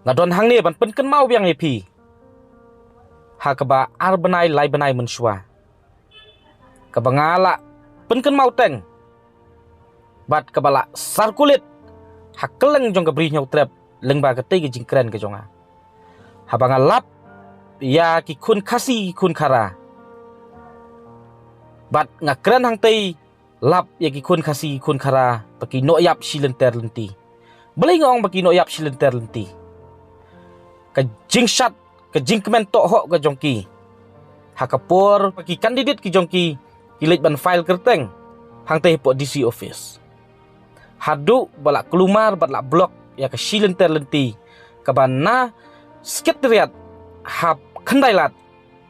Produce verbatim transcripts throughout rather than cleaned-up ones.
Nga don hangne ban pynkynmaw biang ïa phi ha kaba ar bnai lai bnai mynshuwa, kaba nga la pynkynmaw teng bad kaba la circulate ha kylleng jong ka Bri Hynñiewtrep lyngba katei ka jingkren ka jong nga. Haba nga lap ïa ki khun Khasi ki khun Khara, bad nga kren hangtei lap ïa ki khun Khasi ki khun Khara ba ki noh ïap shi lynter lynti. Balei nga ong ba ki noh ïap shi lynter lynti? Ka jingshad, ka jingkmen tohok ka jong ki ha ka por ba ki candidate ki jong ki ki leit ban file kyrteng hangtei hapoh D C office, haduh ba la kulmar bad la block ïa ka shi lynter lynti kaba na Secretariat hap khyndai lad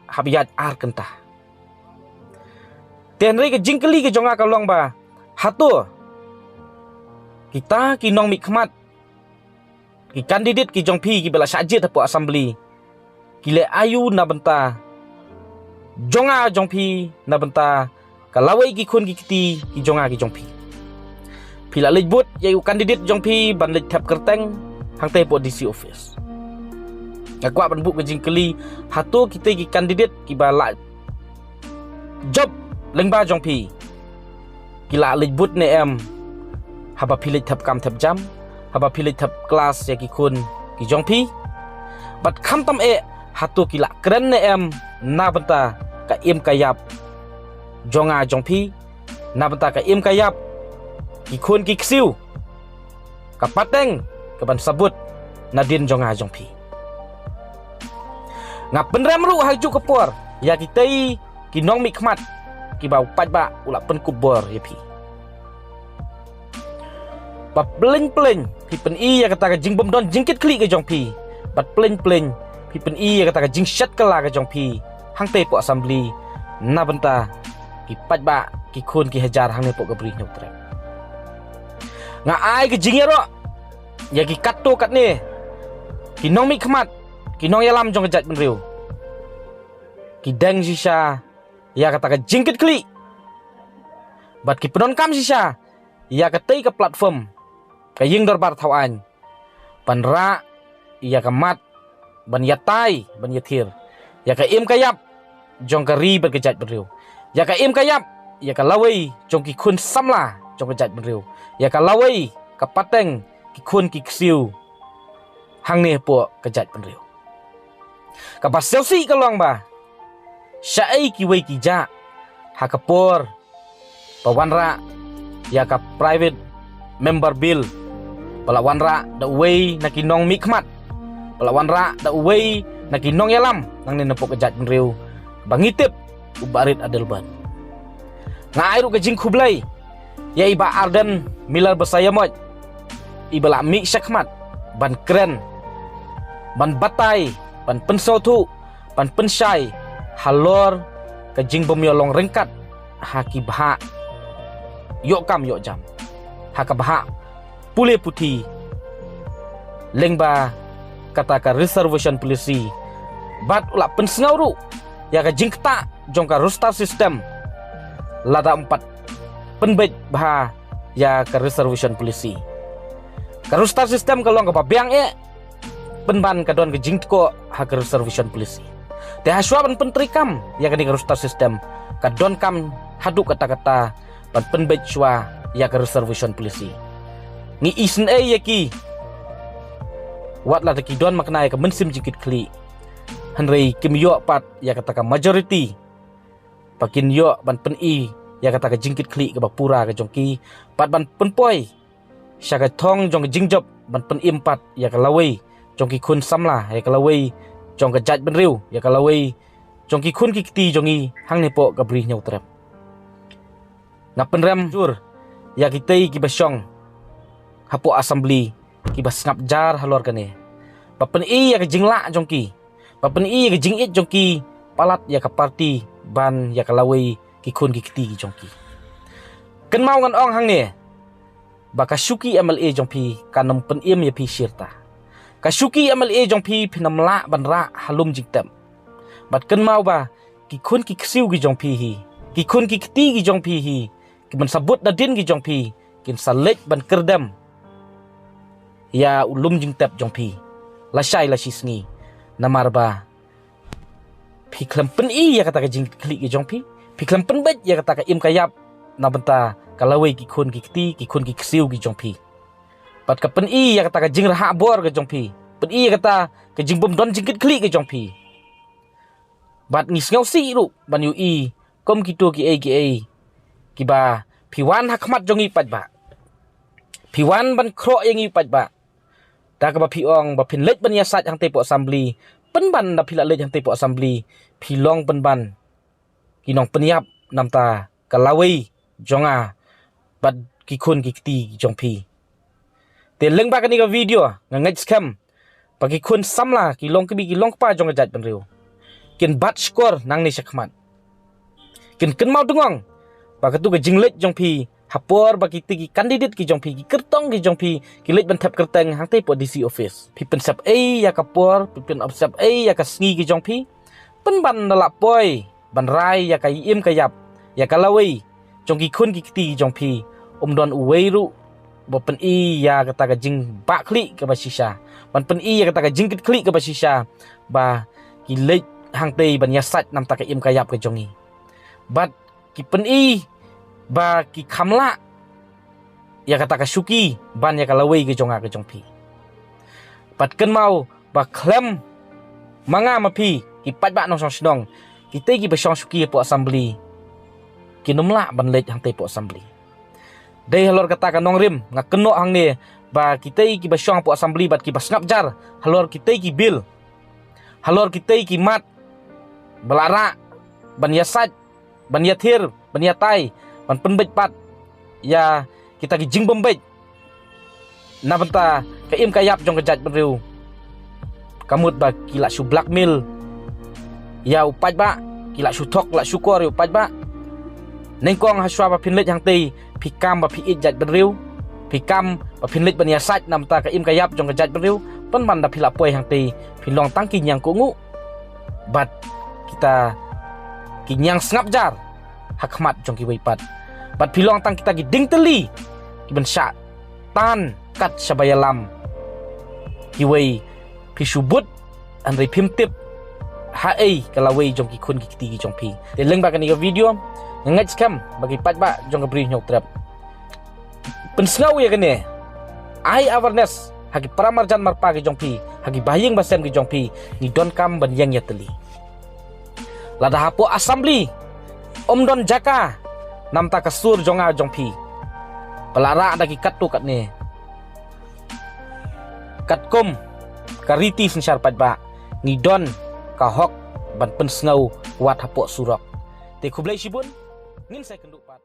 hap ïaid ar kynta. Te hynrei ka jingkylli ka jong nga ka long ba hato kita ki nongmihkhmat, ki candidate ki jong phi kiba la shah jied hapoh Assembly, ki leh aïu na bynta jong nga jong phi, na bynta ka lawei ki khun ki kti ki jong nga ki jong phi? Phi la leit bud ïa u candidate jong phi ban leit thep kyrteng hangtei hapoh D C office. Nga kwah ban buh ka jingkylli, hato kitei ki candidate kiba la jop lyngba jong phi ki la leit bud ne em haba phi leit thep kam thep jam, haba phi leit thep klas ïa ki khun ki jong phi? Bad khamtam eh, hato ki la kren ne em na bynta ka im ka ïap jong nga jong phi, na bynta ka im ka ïap ki khun ki ksiew, ka pateng kaban sabut nadien jong nga jong phi? Nga pynrem ruh ha juh ka por ïa kitei ki nongmihkhmat kiba u paidbah u la pynkup bor ïa phi. Ba pyllein pyllein phi pyni ïa kata ka jingbymdon jingkitkhlieh ka jong phi, ba pyllein pyllein phi pyni ïa kata ka jingshet kylla ka jong phi hangtei hapoh Assembly na bynta ki paidbah, ki khun ki hajar hangne hapoh ka Bri Hynñiewtrep. Nga ai ka jingïaroh ïa ki katto katne ki nongmihkhmat, ki nongïalam jong ka jaitbynriew, ki deng shisha ïa kata ka jingkitkhlieh bad ki pyndonkam shisha ïa katei ka platform, ka ïing dorbar thaw aiñ, ban rah ïa ka mat, ban ïatai, ban ïathir ïa ka im ka ïap jong ka ri bad ka jaitbynriew, ïa ka im ka ïap, ïa ka lawei jong ki khun samla jong ka jaitbynriew, ïa ka lawei, ka pateng ki khun ki ksiew hangne hapoh ka jaitbynriew. Kaba sngewsih ka long ba shaei kiwei ki jah ha ka por ba wanrah ïa ka Private Member Bill, ba la wanrah da uwei na ki nongmihkhmat, ba la wanrah da uwei na ki nongïalam nangne napoh ka jaitbynriew, ba ngi tip u Bah Ried Adelbert. Nga ai ruh ka jingkhublei ïa i Bah Ardent Miller Basaiawmoit, iba la mih shakhmat ban kren, ban batai, ban pynsngewthuh, ban pynshai halor ka jingbym ïoh long ryngkat ha ki bhah ïoh kam ïoh jam, ha ka bhah pule puthi lyngba kata ka reservation policy. Bad u la pynsngew ruh ïa ka jingktah jong ka roster system lada ym pat pynbeit bha ïa ka reservation policy. Ka roster system ka long kaba biang eh, pynban ka don ka jingtkoh ha ka reservation policy. Te hashwa ban pyntreikam ïa kane ka roster system, ka donkam haduh katta katta ban pynbeit shwa ïa ka reservation policy. Ngi isynei ïa ki wat la da ki don makna ïa ka mynsiem jingkitkhlieh, hynrei kim ïoh pat ïa kata ka majority ba kin ïoh ban pyni ïa kata ka jingkitkhlieh kaba pura ka jong ki, pat ban pynpoi sha ka thong jong ka jingjop ban pynim pat ïa ka lawei jong ki khun samla, ïa ka lawei jong ka jaitbynriew, ïa ka lawei jong ki khun ki kti jong ngi hangne hapoh ka Bri Hynñiewtrep. Nga pynrem jur ïa kitei kiba shong hapoh Assembly, kiba sngap jar halor kane, ba pyni ïa ka jinglah jong ki, ba pyni ïa ka jingïeit jong ki palat ïa ka party ban ïa ka lawei ki khun ki kti ki jong ki. Kynmaw ngan ong hangne ba ka shuki M L A jong phi kan ym pynim ïa phi shirta. Ka shuki M L A jong phi phin ym lah ban rah ha lum jingtep. Bad kynmaw ba ki khun ki ksiew ki jong phi hi, ki khun ki kti ki jong phi hi, ki ban sa bud nadien ki jong phi, kin sa leit ban kyrdem ïa u lum jingtep jong phi. lashai lashisngi. Namar ba phi khlem pyni ïa kata ka jingkitkhlieh ka jong phi, phi khlem pynbeit ïa kata ka im ka ïap na bynta ka lawei ki khun ki kti, ki khun ki ksiew ki jong phi. Bad ka pyni ïa kata ka jingrhah bor ka jong phi, pyni ïa kata ka jingbymdon jingkitkhlieh ka jong phi. Bad ngi sngewsih ruh ban ïohi kum kito kiei kiei kiba phi wan ha khmat jong ngi pat ba phi wan ban khroh ïa ngi pat ba da kaba phi ong ba phin leit ban ïasaid hangtei poh assembly. Pynban da phi la leit hangtei poh assembly, phi long pynban ki nongpynïap namta ka lawei jong nga bad ki khun ki kti jong phi. Te lyngba kane ka video nga ngeit skhem ba ki khun samla, ki long kmie ki long kpa jong ka jaitbynriew kin bat shkor nangne shakhmat. Kin kynmaw tngong ba katu ka jingleit jong phi ha por ba kiti ki candidate ki jong phi, ki kyrtong ki jong phi ki leit ban thep kyrteng hangtei poh D C office. Phi pynsep ei ïa ka por, phi pynsep ei ïa ka sngi ki jong phi? Pynban da la poi ban rai ïa ka im ka ïap, ïa ka lawei jong ki khun ki kti ki jong phi, um don uwei ruh ba pyni ïa kata ka jingbahkhlieh kaba shisha, ban pyni ïa kata ka jingkitkhlieh kaba shisha ba ki leit hangtei ban ïasaid namta ka im ka ïap ka jong ngi. Bad ki pyni ba ki kham lah ïa kata ka shuki ban ïa ka lawei ka jong nga ka jong phi. Bad kynmaw ba khlem ma nga ma phi, ki paidbah nongshong shnong, kitei kiba shong shuki hapoh assembly kin ym lah ban leit hangtei poh assembly. Dei halor kata ka nongrim nga kynnoh hangne ba kitei kiba shong hapoh assembly bad kiba sngap jar halor kitei ki bill, halor kitei ki mat ba la rah ban ïasaid, ban ïathir, ban ïatai, ban pynbeit pat ïa kita ki jingbymbeit na bynta ka im ka ïap jong ka jaitbynriew. Ka mut ba ki la shu blackmail ïa u paidbah, ki la shu thok, la shu kor ïa u paidbah. Nyngkong hashwa ba phin leit hangtei, phi kam ba phi ïeit jaitbynriew, phi kam ba phin leit ban ïasaid na bynta ka im ka ïap jong ka jaitbynriew. Pynban da phi la poi hangtei, phi long tang ki ñiangkohnguh bad kita ki ñiang sngap jar ha khmat jong kiwei pat. Bad phi long tang kita ki dieng tylli kiban shah tan kat shaba ïalam kiwei. Phi shu bud hynrei phim tip haei ka lawei jong ki khun ki kti ki jong phi. Te lyngba kane ka video nga ngeit skhem ba ki paidbah jong ka Bri Hynñiewtrep pynsngew ïa kane, ai awareness ha ki para marjan marpa ki jong phi, ha ki bahaïing bahasem ki jong phi. Ngi donkam ban ïeng ïatylli. Lada hapoh assembly ym don jaka namta ka sur jong nga jong phi, ba la rah da ki katto katne, katkum ka riti synshar paidbah, ngi don ka hok ban pynsngew wat hapoh surok. Te khublei shibun, ngin sa ïakynduh pat.